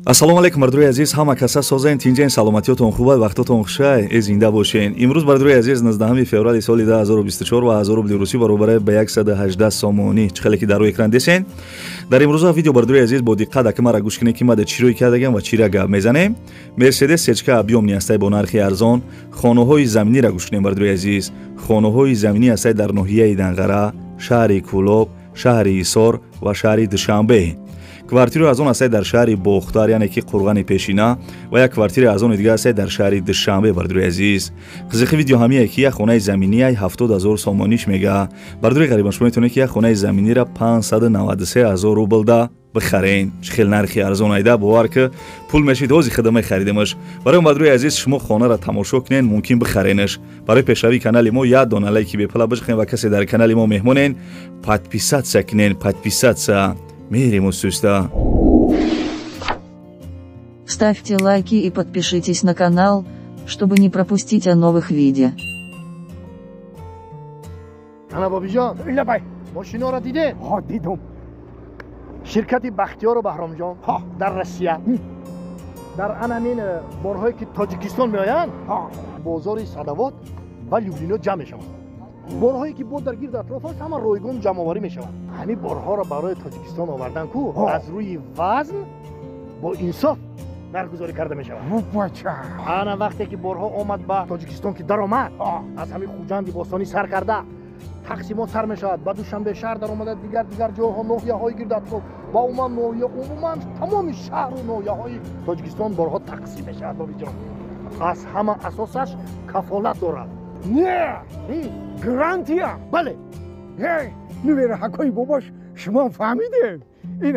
Ассалому алайкум бардорои азиз, ҳама каса созен, тинҷен, саломатиётон хубай, вақтотон хушай, э зинда бошен. Имрӯз бардорои азиз 19 феврали соли 2024 ва 1000 рубли русӣ баробаре ба 118 сомонӣ. Чӣ хеле ки дар рӯи экран десен. Дар имрӯза видео бардорои азиз бо диққат ака мара гӯш кунед, ки ма дар чӣ рӯй кардагам ва чира гап мезанем. Мерседес Сечка объёмный ҳастай бо нархи арзон. Хонаҳои заминиро гӯш кунем бардорои азиз. Хонаҳои заминӣ ҳастай дар ноҳияи Данғара, шаҳри Кӯлоб, шаҳри Ҳисор ва шаҳри Душанбе. Квартираи аз он ҳастай дар шаҳри Бохтар, яъне ки Қурғани пешина, ва як квартираи аз он дигар ҳастай дар шаҳри Душанбе. Бардорои азиз, қизиқи видео ҳамие ки як хонаи заминияй 70 000 сомониш мега. Бардорои ғарибан, шумо метавонед ки як хонаи заминира 593 000 рубл да бихарен. Чӣ хел нархи арзон айда, бовар ки пул мешид, ҳози худа мехаридемаш. Барои бардорои азиз, шумо хонаро тамошо кунен, мумкин бихаренаш. Барои пешравии канали мо як дона лайки бепула бижихен ва касе дар канали мо меҳмонен, подписаться кунен, подписаться. Мерим уста. Ставьте лайки и подпишитесь на канал, чтобы не пропустить о новых видео. Ана бобиҷон, лабай. Мошиноро дидед? Ҳо, дидум. Ширкати Бахтиёру Баҳромҷон дар Россия дар анамин борҳое ки Тоҷикистон меоянд, бозори Садовод ва Люблино ҷамъ мешаванд. Борҳое ки бо дар гирд атроф аст, ҳама ройгон ҷамъоварӣ мешаванд. Ҳамин борҳоро барои Тоҷикистон овардан ку аз рӯи вазн бо инсоф нархгузорӣ карда мешавад. Ана вақте ки борҳо омад ба Тоҷикистон, ки даромад, аз ҳамин Хуҷанди бостонӣ сар карда тақсимот сар мешавад, ба Душанбе шаҳр даромада, дигар дигар ҷойҳо, ноҳияҳои гирд атроф ва умуман ноҳия, умуман тамоми шаҳру ноҳияҳои Тоҷикистон борҳо тақсим мешавад. Бобиҷон, аз ҳама асосаш кафолат дорад. Не, гарантия. Бале. Нувераҳакои бобош, шумо фаҳмидем, ин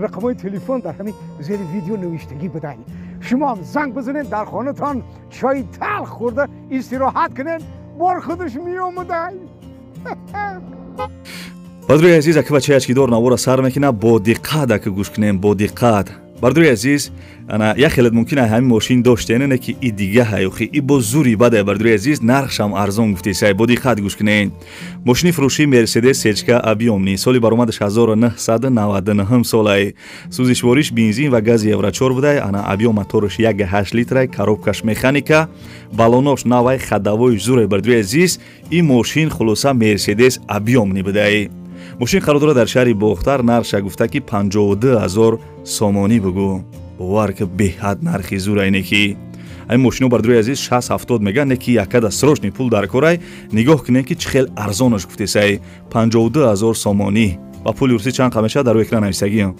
рақамҳои телефон дар ҳамин зери видео навиштагӣ будай. Шумоам занг бизанед, дар хонатон чойи талх хӯрда истироҳат кунед, бор худаш меомадай. Бардорои азиз, аки бачаи ачкидор навора сар мекунад, бо диққат аки гӯш кунем, бо диққат. Бардорои азиз, ана як хелет мумкин ҳамин мошин доштен, не ки и дига ҳай, охи и бо зури бадай. Бардорои азиз, нархшам арзон гуфтесай, бо диққат гӯш кунед. Мошини фурӯшии Мерседес Сечка объёмный, соли баромадаш 1999 солай, сӯзишвориш бензин ва гази Евро 4 будай. Ана объём мотораш 1,8 литрай, коробкаш механика, балонош навай, ходовоиш зурай. Бардорои азиз, ин мошин хулоса Мерседес объёмный будай. Мошин қарор дорад дар шаҳри Бохтар, нархша гуфта ки 52 000 сомонӣ бугӯ. Бовар ки беҳад нархи зурай, не ки ҳамин мошино, бардорои азиз, 60-70 меган, не ки якада срочный пул дар корай. Нигоҳ кунед, ки чӣ хел арзонаш гуфтесай, 52 000 сомонӣ. Ба пули русӣ чанд қа мешавад, дар рӯи экран нависагӣ.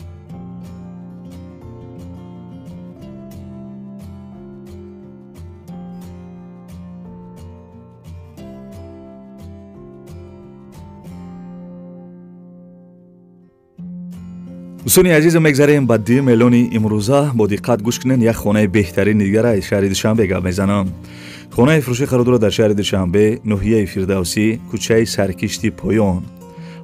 Дӯстони азиз, мегзарем ба дуюм эълони имрӯза. Бо диққат гӯш кунед, як хонаи беҳтарини дигар аз шаҳри Душанбе гап мезанам. Хонаи фурӯшӣ қарор дорад дар шаҳри Душанбе, ноҳияи Фирдавсӣ, кӯчаи Саркишти Поён.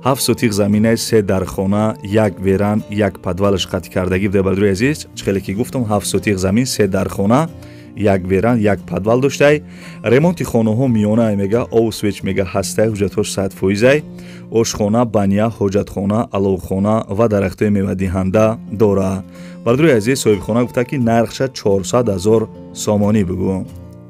7 сотих заминай, се дархона, як веран, як подвалаш қатъ кардагӣ буда. Бардорои азиз, чӣ хеле ки гуфтам, 7 сотих замин, се дархона, як веран, як подвал доштай. Ремонти хонаҳо миёнае мега, ову свет мега ҳастай, ҳуҷҷатҳош 100%-ай. Ошхона, баня, ҳоҷатхона, аловхона ва дарахтҳои мевадиҳанда дора. Бардорои азиз, соҳибхона гуфта ки нархша 400 000 сомонӣ бугӯ,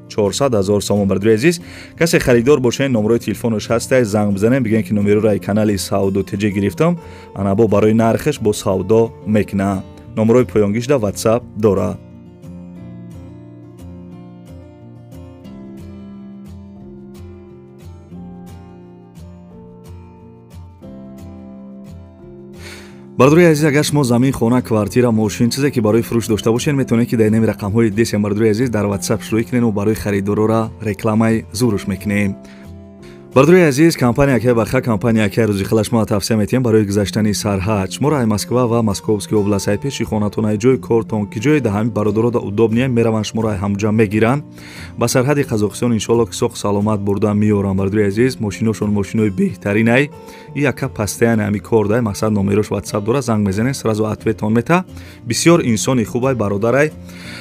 400 000 сомон. Бардорои азиз, касе харидор бошед, номерои телефонаш ҳастай, занг бизанем, бигӯем ки номероро ай канали Савдо ТЖ гирифтам. Ана бо барои нархаш бо савдо мекуна. Номерои поёнгишда Ватсап дора. Бардорои азиз, агар шумо замин, хона, квартира, мошин, чизе ки барои фурӯш дошта бошед, метавонед ки дар инами рақамҳои десем, бардорои азиз, дар Ватсап шурӯъ кунед, барои харидорора рекламаи зуруш мекунем. Бардорои азиз, компания Акай Баха, компания Акай Рӯзихалаш мо тавсия метиҳем барои гузаштани сарҳад. Шуморо ай Москва ва Московский област, ай пеши хонатон, ай ҷои кортон, ки ҷои да ҳамин бародаро да удобнее, мераванд, шуморо ай ҳамҷа мегиранд, ба сарҳади Қазоқистон иншоалло ки соқ саломат бурда меоранд. Бардорои азиз, мошиношон мошинои беҳтаринай. И яка постоянно ҳами кор дай, мақсад номерош Ватсап дора, занг мезанед, сразу ответон мета. Бисёр инсони хубай бародарай.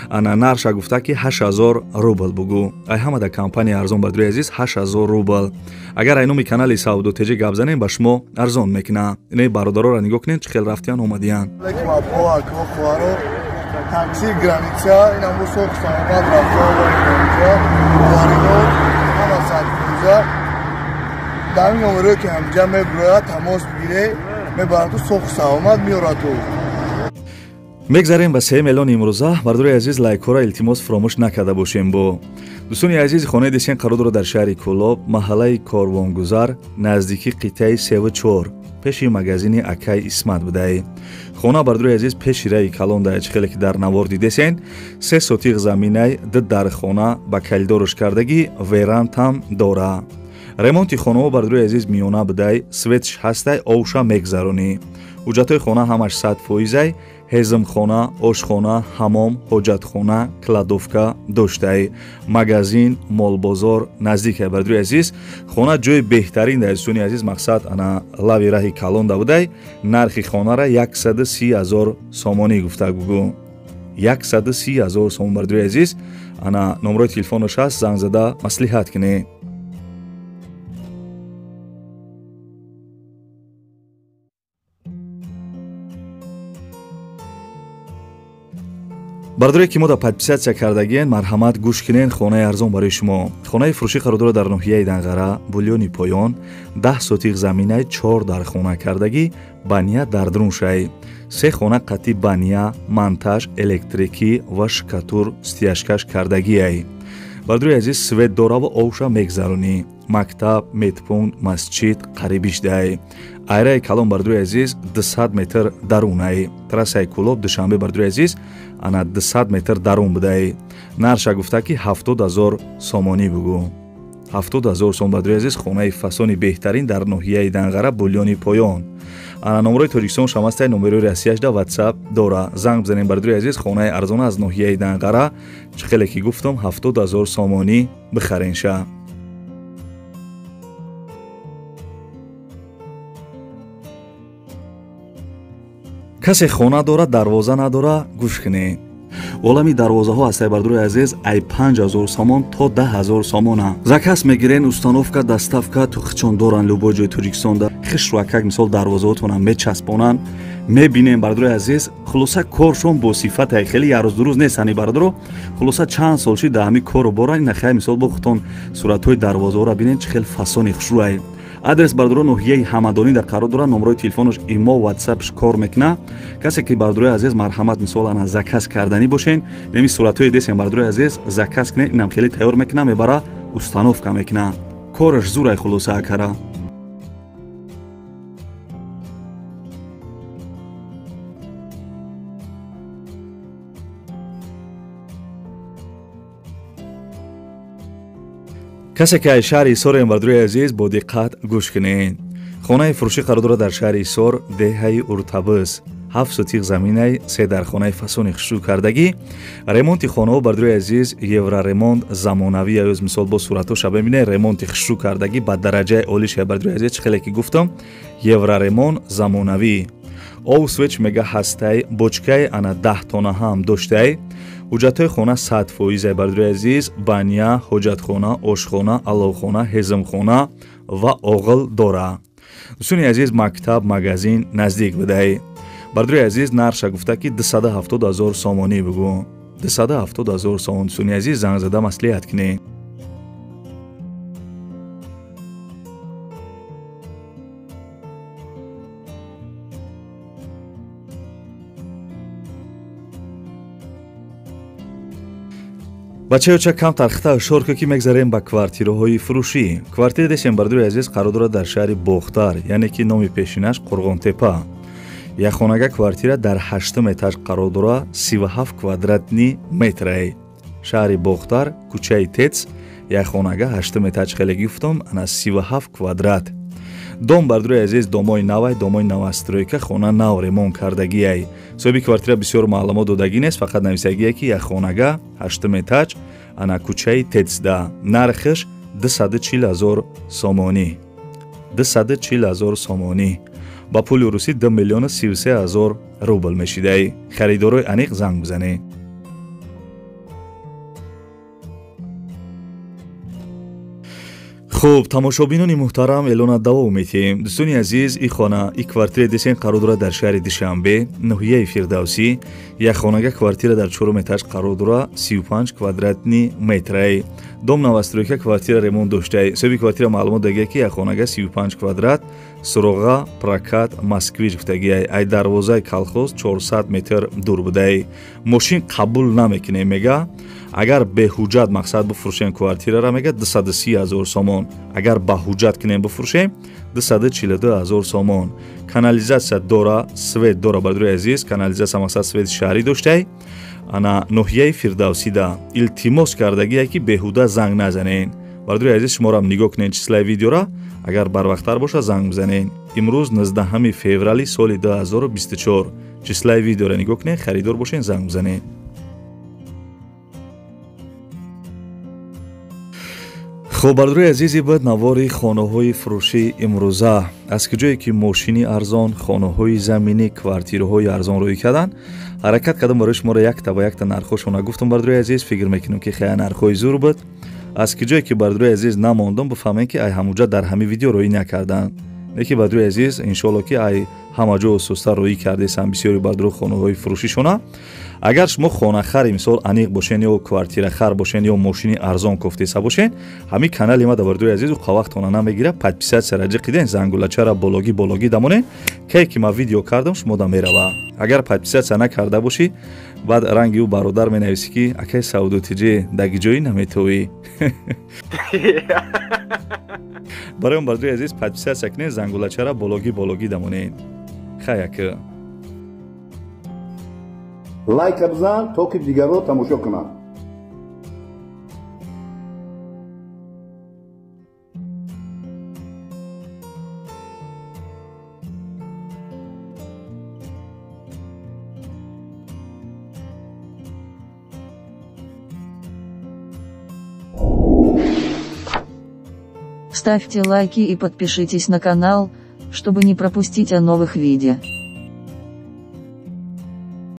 Ана нарша гуфта ки 8000 рубл бугӯ. Ай ҳама да компания арзон, бардорои азиз, 8000 рубл. Агар ай номи канали Савдо ТЖ гап занем, ба шумо арзон мекунад. Инаи бародароро нигоҳ кунед, чӣ хел рафтиян, омадиян. Алейкум, апо, ако, хоҳаро. Такси граница, ин ҳам сох саломат рафта граница, бовариҳо ҳама 100%. Дар ин номерое ки ҳамҷа мебирояд, тамос бигире, мебарад ту сох саломат меорад ту. Мегзарем ба 3 миллион имрӯза. Бардори азиз, лайкҳоро илтимос фуромӯш накарда бошем. Бо дӯстони азиз, хонаи десен қарор дорад дар шаҳри Кӯлоб, маҳаллаи Корвонгузар, наздики қитъаи 3-4, пеши магазини Акай Исмат будаи. Хона, бардори азиз, пеши раи калон дар хеле ки дар навор дидесен, 3 сотиқ заминай, 2 дархона ба калидорш кардагӣ, верантам дора. Ремонти хонаҳо, бардори азиз, миёна будай, светш ҳастай, овша мегзаронӣ. Ҳуҷҷатҳои хона ҳамаш 100%, ҳезмхона, ошхона, ҳамом, ҳоҷатхона, кладовка доштай. Магазин, молбозор наздикай, бардори азиз. Хона ҷои беҳтарин дар дӯстони азиз, мақсад ана лави раҳи калон да будай. Нархи хонара 130 000 сомонӣ гуфта гугӯ. 130 000 сомон, бардори азиз. Ана номрои телефонаш ҳаст, занг зада маслиҳат кунед. Бардоре ки мо дар подписатсия кардагиен, марҳамат гӯш кунен, хонаи арзон барои шумо. Хонаи фурӯшӣ қарор дорад дар ноҳияи Данғара, Булёни поён, 10 сотиқ заминай, 4 дархона кардагӣ, баня дар даруншай. 3 хона қатъи баня, монтаж, электрикӣ ва шкатур стяжкаш кардагиай. Бардори азиз, свет дораву овша мегзаронӣ. Мактаб, медпункт, масҷид қарибишдай. Айраи калон, бардори азиз, 200 метр дарунай. Трассаи Кӯлоб Душанбе, бардори азиз, ана 200 метр дарун будай. Нарша гуфта ки 70 000 сомонӣ бугӯ. 70 000 сом, бардори азиз, хонаи фасони беҳтарин дар ноҳияи Данғара, Булёни поён. Ана номрои Тоҷикистон шамастай, номерои Россияшда WhatsApp дора. Занг бизанем, бардори азиз, хонаи арзона аз ноҳияи Данғара, чӣ хеле ки гуфтам, 70 000 сомонӣ бихаренша. Касе хона дора, дарвоза надора, гӯш кунед. Олами дарвозаҳо ҳастай, бардори азиз, ай 5000 сомон то 10000 сомона. Заказ мегирен, установка, доставка тухчон доран любой ҷои Тоҷикистонда. Хишракак мисол дарвозаҳотона мечаспонанд. Мебинем, бардори азиз, хулоса коршон бо сифатай, хеле ярӯз дурӯз нестани бардоро. Хулоса чанд сол шид дар ҳамин корро боран, ина хай мисол бо худтон суратҳои дарвозаҳоро бинен, чӣ хел фасони хушрӯай. Адрес, бардоро, ноҳияи Ҳамадонӣ дар қарор дорад, номрои телефонаш имо, ватсапш кор мекуна. Касе ки, бардорои азиз, марҳамат мисол ана заказ карданӣ бошен, неми суратҳои десен, бардорои азиз, заказ кунед, инам хеле тайёр мекуна, мебара установка мекуна. Кораш зурай, хулоса акара. Касе ки аз шаҳри Ҳисорем, бардорои азиз, бо диққат гӯш кунед. Хонаи фурӯшӣ қарор дорад дар шаҳри Ҳисор, деҳаи Уртабыз, 7 сотиқ заминай, 3 дархонаи фасони хушрӯ кардагӣ. Ремонти хонаҳо, бардорои азиз, евроремонт замонавӣ, аюз мисол бо суратҳоша бибинед, ремонти хушрӯ кардагӣ ба дараҷаи олиша, бардорои азиз, чӣ хеле ки гуфтам, евроремонт замонавӣ. Ов свеч мега ҳастай, бочкаи ана 10 тона ҳам доштай. Ҳуҷҷатҳои хона 100%, бардори азиз, баня, ҳоҷатхона, ошхона, аловхона, ҳезмхона ва оғил дора. Дӯстони азиз, мактаб, магазин наздик будай. Бардори азиз, нарша гуфта ки 270 000 сомонӣ бугӯ. 270 000 сомон, дӯстони азиз, занг зада маслиҳат кунед. Бачаёча камтар хита ҳушёр кӯ ки мегзарем ба квартираҳои фурӯшӣ. Квартира десем, бардори азиз, қарор дорад дар шаҳри Бохтар, яъне ки номи пешинаш Қурғонтепа. Якхонага квартира дар 8 этаж қарор дорад, 37 квадратни метрай. Шаҳри Бохтар, кӯчаи Тец, якхонага 8 этаж, хеле гуфтам, ана 37 квадрат. Дом, бардори азиз, домои навай, домои новостройка, хона нав ремонт кардагиай. Соҳиби квартира бисёр маълумот додагӣ нест, фақат нависагие ки якхонага 8 этаж, ана кӯчаи Тецда. Нархаш 240 000 сомонӣ. 240 000 сомонӣ. Ба пули русӣ 2 033 000 рубл мешидай. Харидорои аниқ занг бизанед. Хуб, тамошобинони муҳтарам, эълона давом метиҳем. Дӯстони азиз, и хона, и квартира десен қарор дорад дар шаҳри Душанбе, ноҳияи Фирдавсӣ. Як хонага квартира дар чорум этаж қарор дорад, 35 квадратни метрай. Дом новостройка, квартира ремонт доштай. Соҳиби квартира маълумот дагия, ки як хонага 35 квадрат, суроға прокат Москвич гуфтагиай. Ай дарвозаи колхоз 400 метр дур будай. Мошин қабул намекунем, мега. Агар беҳуҷҷат мақсад бифурӯшем квартирара, мега, 230 ҳазор сомон. Агар ба ҳуҷҷат кунем бифурӯшем, 242 ҳазор сомон. Канализатсия дора, свет дора, бародари азиз, канализатсия мақсад свети шаҳрӣ доштай. Ана ноҳияи Фирдавсида. Илтимос кардагие, ки беҳуда занг назанен. Бародари азиз, шуморам нигоҳ кунед числаи видеора, агар барвақттар боша занг бизанед. Имрӯз 19 феврали соли 2024. Числаи видеора нигоҳ кунед, харидор бошен, занг бизанед. Хуб, бародарои азизи, баъд навори хонаҳои фурӯшии имрӯза. Аз куҷое ки мошини арзон, хонаҳои заминӣ, квартираҳои арзон рӯй карданд, ҳаракат кардам барои шуморо якта ба якта нархҳошона гуфтам. Бародарои азиз, фикр мекунем, ки хеле нархҳои зур буд. Аз куҷое ки, бародарои азиз, намондам, бифаҳмем, ки ай ҳамуҷа дар ҳамин видео рӯй накарданд. Лекин, бародарои азиз, иншоалло, ки ай ҳама ҷо ососта рӯй кардесам бисёри бародаро хонаҳои фурӯшишона. Агар шумо хонахари мисол аниқ бошен ё квартирахар бошен ё мошини арзон кофтеса бошен, ҳамин канали ма, бародарои азиз, уқа вақтона намегира. Подписатсияра ҷиқиден, зангулачара бологӣ бологӣ дамонен, кай ки ма видео кардам, шумо да мерава. Агар подписатсия накарда бошӣ, баъд ранги ӯ бародар менависӣ, ки акай Савдотиҷе, даги ҷоӣ наметовӣ. Барои он, бародарои азиз, подписатсия кунед, зангулачара бологӣ бологӣ дамонен. Хай, ака. Лайка бизан, то ки дигарро тамошо кунанд. Ставьте лайки и подпишитесь на канал, чтобы не пропустить о новых видео.